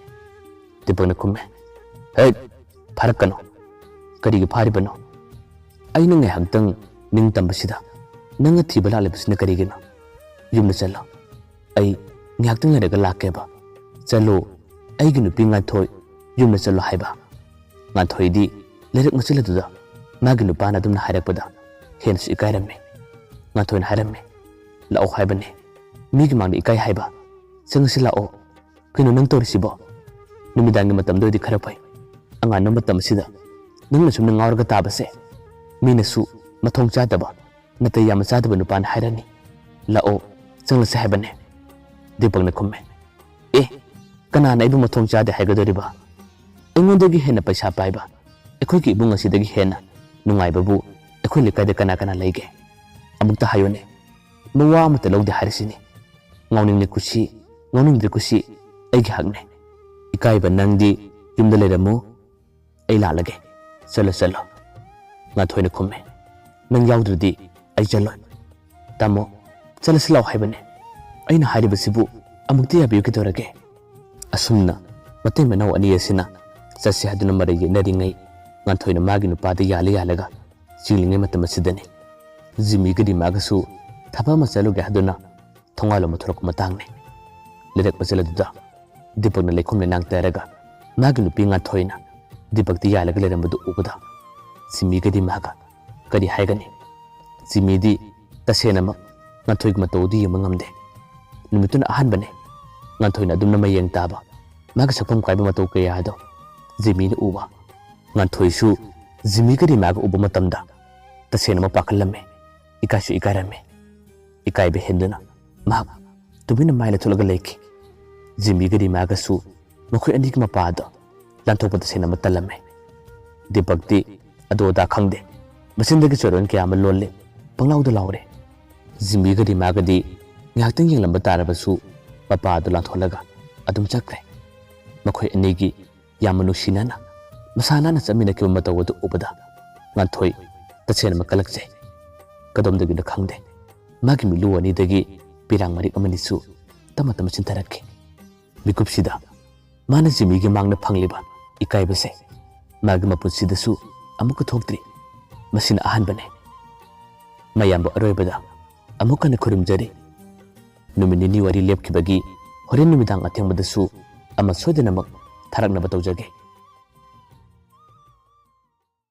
ꯗꯤꯄꯛꯅ ꯈꯨꯝꯃꯦ, "ꯍꯦ, ꯐꯥꯔꯛꯀꯅꯨ꯫ ꯀꯔꯤꯒꯤ ꯐꯥꯔꯤꯕꯅꯣ? ꯑꯩꯅ ꯉꯥꯏꯍꯥꯛꯇꯪ ꯅꯤꯡꯇꯝꯕꯁꯤꯗ ꯅꯪꯅ ꯊꯤꯕ ꯂꯥꯛꯂꯤꯕꯁꯤꯅ ꯀꯔꯤꯒꯤꯅꯣ? ꯌꯨꯝꯗ ꯆꯠꯂꯣ꯫ ꯑꯩ ꯉꯥꯏꯍꯥꯛꯇꯪ ꯂꯩꯔꯒ ꯂꯥꯛꯀꯦꯕ꯫ ꯆꯠꯂꯣ, ꯑꯩꯒꯤ ꯅꯨꯄꯤ ꯉꯥꯟꯊꯣꯏ, ꯌꯨꯝꯗ ꯆꯠꯂꯣ ꯍꯥꯏꯕ꯫" ꯉꯥꯟꯊꯣꯏꯗꯤ ꯂꯩꯔꯛ ꯃꯆꯤꯜ ꯑꯗꯨꯗ ꯃꯥꯒꯤ ꯅꯨꯄꯥꯅ ꯑꯗꯨꯝꯅ ꯍꯥꯏꯔꯛꯄꯗ ꯍꯦꯟꯅꯁꯨ ꯏꯀꯥꯏꯔꯝꯃꯤ꯫ ꯉꯥꯟꯊꯣꯏꯅ ꯍꯥꯏꯔꯝꯃꯤ, "ꯂꯥꯛꯑꯣ ꯍꯥꯏꯕꯅꯦ, ꯃꯤꯒꯤ ꯃꯥꯡꯗ ꯏꯀꯥꯏ ꯍꯥꯏꯕ? ꯆꯪꯉꯁꯤ ꯂꯥꯛꯑꯣ꯫ ꯀꯩꯅꯣ ꯅꯪ ꯇꯧꯔꯤꯁꯤꯕꯣ? ꯅꯨꯃꯤꯗꯥꯡꯒꯤ ꯃꯇꯝꯗ ꯑꯣꯏꯗꯤ ꯈꯔ ꯐꯩ, ꯑꯉꯥꯟꯕ ꯃꯇꯝ ꯑꯁꯤꯗ ꯅꯪꯅ ꯁꯨꯝꯅ ꯉꯥꯎꯔꯒ ꯇꯥꯕꯁꯦ ꯃꯤꯅꯁꯨ ꯃꯊꯣꯡ ꯆꯥꯗꯕ, ꯅꯥꯇꯩ ꯌꯥꯝꯅ ꯆꯥꯗꯕ ꯅꯨꯄꯥꯅ ꯍꯥꯏꯔꯅꯤ꯫ ꯂꯥꯛꯑꯣ, ꯆꯪꯂꯁꯦ ꯍꯥꯏꯕꯅꯦ꯫" ꯗꯤꯄꯛꯅ ꯈꯨꯝꯃꯦ, "ꯑꯦ, ꯀꯅꯥꯅ ꯑꯩꯕꯨ ꯃꯊꯣꯡ ꯆꯥꯗꯦ ꯍꯥꯏꯒꯗꯧꯔꯤꯕ? ꯑꯩꯉꯣꯟꯗꯒꯤ ꯍꯦꯟꯅ ꯄꯩꯁꯥ ꯄꯥꯏꯕ, ꯑꯩꯈꯣꯏꯒꯤ ꯏꯃꯨꯡ ꯑꯁꯤꯗꯒꯤ ꯍꯦꯟꯅ ꯅꯨꯡꯉꯥꯏꯕꯕꯨ ꯑꯩꯈꯣꯏ ꯂꯩꯀꯥꯏꯗ ꯀꯅꯥ ꯀꯅꯥ ꯂꯩꯒꯦ? ꯑꯃꯨꯛꯇ ꯍꯥꯏꯌꯨꯅꯦ꯫ ꯃꯋꯥ ꯑꯃꯠꯇ ꯂꯧꯗꯦ ꯍꯥꯏꯔꯤꯁꯤꯅꯤ꯫ ꯉꯥꯎꯅꯤꯡꯂꯦ ꯀꯨꯁꯤ, ꯉꯥꯎꯅꯤꯡꯗ꯭ꯔꯦ ꯀꯨꯁꯤ, ꯑꯩꯒꯤ ꯍꯛꯅꯦ꯫ ꯏꯀꯥꯏꯕ ꯅꯪꯗꯤ ꯌꯨꯝꯗ ꯂꯩꯔꯝꯃꯨ, ꯑꯩ ꯂꯥꯛꯂꯒꯦ꯫ ꯆꯠꯂꯣ, ꯆꯠꯂꯣ꯫" ꯉꯥꯟꯊꯣꯏꯅ ꯈꯨꯝꯃꯦ, "ꯅꯪ ꯌꯥꯎꯗ꯭ꯔꯗꯤ ꯑꯩ ꯆꯠꯂꯣꯏ꯫" "ꯇꯥꯃꯣ, ꯆꯠꯂꯁꯤ ꯂꯥꯛꯑꯣ ꯍꯥꯏꯕꯅꯦ꯫ ꯑꯩꯅ ꯍꯥꯏꯔꯤꯕꯁꯤꯕꯨ ꯑꯃꯨꯛꯇ ꯌꯥꯕꯤꯌꯨ, ꯀꯩꯗꯧꯔꯒꯦ?" ꯑꯁꯨꯝꯅ ꯃꯇꯩ ꯃꯅꯥꯎ ꯑꯅꯤ ꯑꯁꯤꯅ ꯆꯠꯁꯤ ꯍꯥꯏꯗꯨꯅ ꯃꯔꯩ ꯌꯦꯠꯅꯔꯤꯉꯩ, ꯉꯥꯟꯊꯣꯏꯅ ꯃꯥꯒꯤ ꯅꯨꯄꯥꯗ ꯌꯥꯜꯂ ꯌꯥꯜꯂꯒ ꯆꯤꯡꯂꯤꯉꯩ ꯃꯇꯝ ꯑꯁꯤꯗꯅꯤ꯫ ꯖꯤꯃꯤꯒ ꯔꯤꯃꯥꯒꯁꯨ ꯊꯕꯛ ꯑꯃ ꯆꯠꯂꯨꯒꯦ ꯍꯥꯏꯗꯨꯅ ꯊꯣꯡꯒꯥꯜ ꯑꯃ ꯊꯣꯔꯛꯄ ꯃꯇꯥꯡꯅꯤ꯫ ꯂꯩꯔꯛ ꯃꯆꯜ ꯑꯗꯨꯗ ꯗꯤꯄꯛꯅ ꯂꯩꯈꯣꯝ ꯂꯩꯅꯥꯡ ꯇꯩꯔꯒ ꯃꯥꯒꯤ ꯅꯨꯄꯤ ꯉꯥꯟꯊꯣꯏꯅ ꯗꯤꯄꯛꯇ ꯌꯥꯜꯂꯒ ꯂꯩꯔꯝꯕꯗꯨ ꯎꯕꯗ ꯖꯤꯃꯤꯒ ꯔꯤꯃꯥꯒ ꯀꯔꯤ ꯍꯥꯏꯒꯅꯤ? ꯖꯤꯃꯤꯗꯤ ꯇꯁꯦꯡꯅꯃꯛ ꯉꯥꯟꯊꯣꯏꯒꯤ ꯃꯇꯧ ꯑꯗꯨ ꯌꯦꯡꯕ ꯉꯝꯗꯦ꯫ ꯅꯨꯃꯤꯠꯇꯨꯅ ꯑꯍꯥꯟꯕꯅꯤ ꯉꯥꯟꯊꯣꯏꯅ ꯑꯗꯨꯝꯅ ꯃꯌꯦꯡ ꯇꯥꯕ, ꯃꯥꯒꯤ ꯁꯛꯐꯝ ꯀꯥꯏꯕ ꯃꯇꯧ ꯀꯌꯥ ꯑꯗꯣ ꯖꯤꯃꯤꯅ ꯎꯕ꯫ ꯉꯥꯟꯊꯣꯏꯁꯨ ꯖꯤꯃꯤꯒ ꯔꯤꯃꯥꯒ ꯎꯕ ꯃꯇꯝꯗ ꯇꯁꯦꯡꯅ ꯑꯃ ꯄꯥꯈꯠꯂꯝꯃꯤ꯫ ꯏꯀꯥꯏꯁꯨ ꯏꯀꯥꯏꯔꯝꯃꯤ꯫ ꯏꯀꯥꯏꯕ ꯍꯦꯟꯗꯨꯅ ꯃꯍꯥꯛ ꯇꯨꯃꯤꯟꯅ ꯃꯥꯏ ꯂꯩꯊꯣꯛꯂꯒ ꯂꯩꯈꯤ꯫ ꯖꯤꯃꯤꯒ ꯔꯤꯃꯥꯒꯁꯨ ꯃꯈꯣꯏ ꯑꯅꯤꯒꯤ ꯃꯄꯥꯗꯣ ꯂꯥꯟꯊꯣꯛꯄ ꯇꯁꯦꯡꯅ ꯑꯃ ꯇꯜꯂꯝꯃꯤ꯫ ꯗꯤꯄꯛꯇꯤ ꯑꯗꯨ ꯑꯗꯥ ꯈꯪꯗꯦ꯫ ꯃꯆꯤꯟꯗꯒꯤ ꯆꯣꯏꯔꯣꯟ ꯀꯌꯥ ꯑꯃ ꯂꯣꯜꯂꯦ꯫ ꯄꯪꯂꯥꯎꯗ ꯂꯥꯎꯔꯦ꯫ ꯖꯤꯃꯤꯒ ꯔꯤꯃꯥꯒꯗꯤ ꯉꯥꯏꯍꯥꯛꯇꯪ ꯌꯦꯡꯂꯝꯕ ꯇꯥꯔꯕꯁꯨ ꯃꯄꯥ ꯑꯗꯨ ꯂꯥꯟꯊꯣꯛꯂꯒ ꯑꯗꯨꯝ ꯆꯠꯈ꯭ꯔꯦ꯫ ꯃꯈꯣꯏ ꯑꯅꯤꯒꯤ ꯌꯥꯝꯅ ꯅꯨꯡꯁꯤꯅꯅ ꯃꯁꯥ ꯅꯥꯟꯅ ꯆꯠꯃꯤꯟꯅꯈꯤꯕ ꯃꯇꯧ ꯑꯗꯨ ꯎꯕꯗ ꯉꯥꯟꯊꯣꯏ ꯇꯁꯦꯡꯅ ꯑꯃ ꯀꯜꯂꯛꯆꯩ꯫ ꯀꯗꯣꯝꯗꯒꯤꯅꯣ ꯈꯪꯗꯦ, ꯃꯥꯒꯤ ꯃꯤꯠꯂꯨ ꯑꯅꯤꯗꯒꯤ ꯄꯤꯔꯥꯡ ꯃꯔꯤꯛ ꯑꯃꯅꯤꯁꯨ ꯇꯞꯅ ꯇꯞꯅ ꯆꯤꯟꯊꯔꯛꯈꯤ꯫ ꯃꯤꯀꯨꯞꯁꯤꯗ ꯃꯥꯅ ꯖꯤꯃꯤꯒꯤ ꯃꯥꯡꯗ ꯐꯪꯂꯤꯕ ꯏꯀꯥꯏꯕꯁꯦ ꯃꯥꯒꯤ ꯃꯄꯨꯟꯁꯤꯗꯁꯨ ꯑꯃꯨꯛꯀ ꯊꯣꯛꯇ꯭ꯔꯤ꯫ ꯃꯁꯤꯅ ꯑꯍꯥꯟꯕꯅꯤ꯫ ꯃꯌꯥꯝꯕꯨ ꯑꯔꯣꯏꯕꯗ ꯑꯃꯨꯛ ꯍꯟꯅ ꯈꯨꯔꯨꯝꯖꯔꯤ꯫ ꯅꯨꯃꯤꯠ ꯅꯤꯅꯤ ꯋꯥꯔꯤ ꯂꯦꯞꯈꯤꯕꯒꯤ ꯍꯣꯔꯦꯟ ꯅꯨꯃꯤꯗꯥꯡ ꯑꯊꯦꯡꯕꯗꯁꯨ ꯑꯃ ꯁꯣꯏꯗꯅꯃꯛ ꯊꯥꯔꯛꯅꯕ ꯇꯧꯖꯒꯦ꯫